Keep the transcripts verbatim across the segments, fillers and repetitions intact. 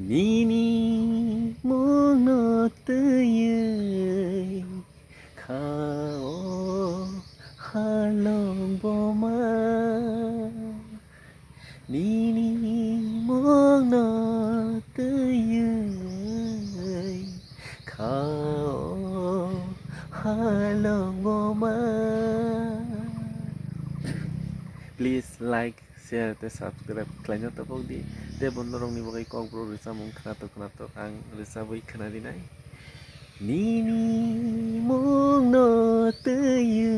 Nini mungno twiwi kha o halong boma. Nini mungno twiwi kha o halong boma. Please like, share tei subscribe khlaina tabuk di. Tei bo norokni bagwi kokborok rwchapmung khnatok khnatok ang rwchabwi khna rinai. Nini mungno twiwi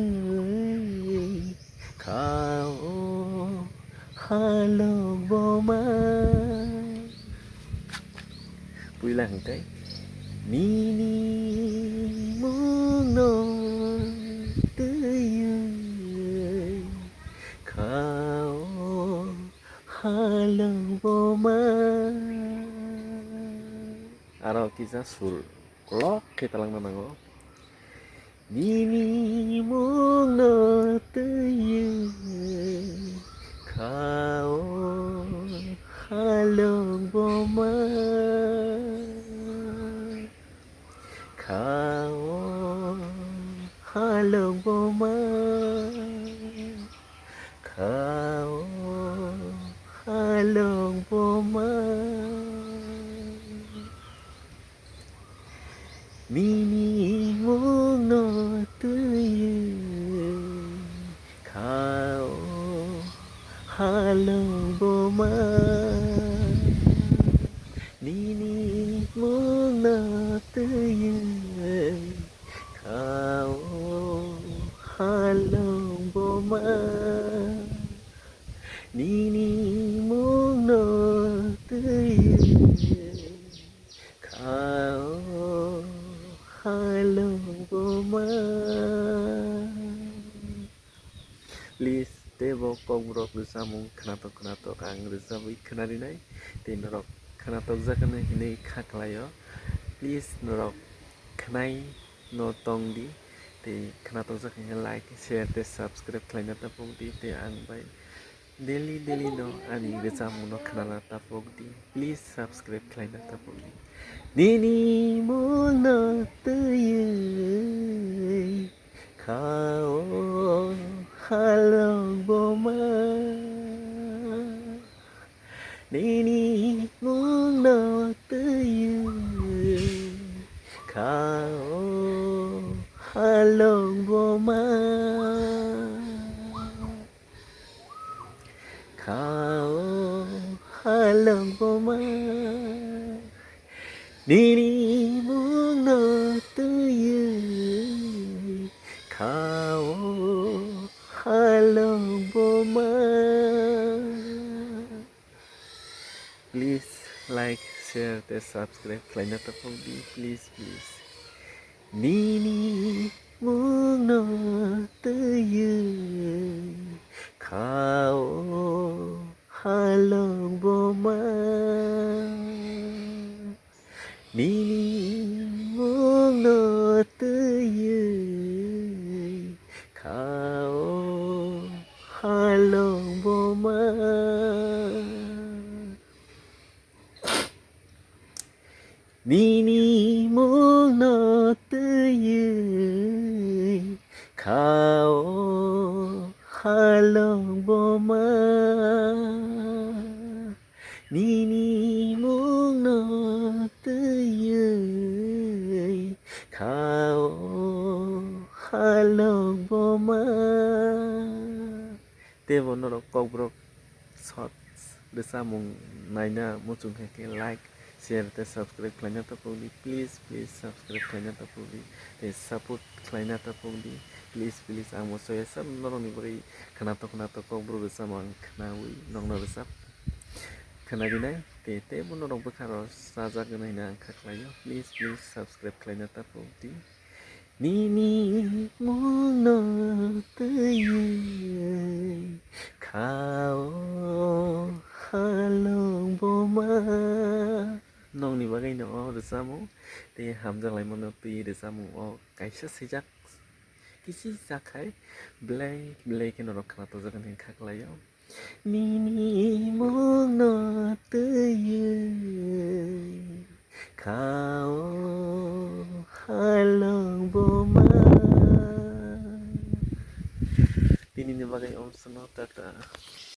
kha o halong boma. Puila hwnkhe nini mungno twiwi kha o halong boma. Aro kisa sur lok khe talangna nango. Nini mungno twiwi kha o halong boma. Kha o halong boma. Kha o halong boma. Nini mungno twiwi kha o halong boma. Nini mungno twiwi kha o halong boma. Nini mungno twiwi kha o halong boma. Please, tei bo kokborok rwchapmung khnatok khnatok ang rwchabwi khna rinai. Tei norok khnatokjak hwnwi hinwi kha khlaio. Please, norok khnai no tong di. Tei khnatokjak hwnwi like, share tei subscribe khlaina tabuk di. Tei ang bai daily daily no ani rwchapmung no khnana tabuk di. Please subscribe khlaina tabuk di. Nini mungno twiwi kha o halong boma. Nini mungno twiwi kha o halong boma. Kha o halong boma. Nini mungno twiwi kha o halong boma. Please like, share tei subscribe khlaina tabuk di, please, please. Nini mungno twiwi kha o halong boma. Nini mungno twiwi kha o halong boma. Nini mungno twiwi kha o halong boma. Nini mungno twiwi kha o halong boma. Tei bo norok kokborok short rwchapmung naina muchung khe khe like, share tei subscribe khlaina tabuk di. Please, please subscribe khlaina tabuk di. Tei support khlaina tabuk di. Please, please, ang bo soya sab norokni bagwi khnatok khnatok kokborok rwchapmung ang khnaui nokno rwchap khna rinai. Tei tei bo norok bwkharo chajak hwnwi ang kha khlaio. Please, please subscribe khlaina tabuk di. Nini mungno twiwi kha o halong boma. Nokni bagwi no o rwchapmung tei hamjak laimano twi rwchapmung o kaisa swijak kisi chakhai belai belai khe norok khnatojak hwnwi kha khlaio. Nini mungno twiwi kha o halong buma. Tinini bagwi omsano, tata.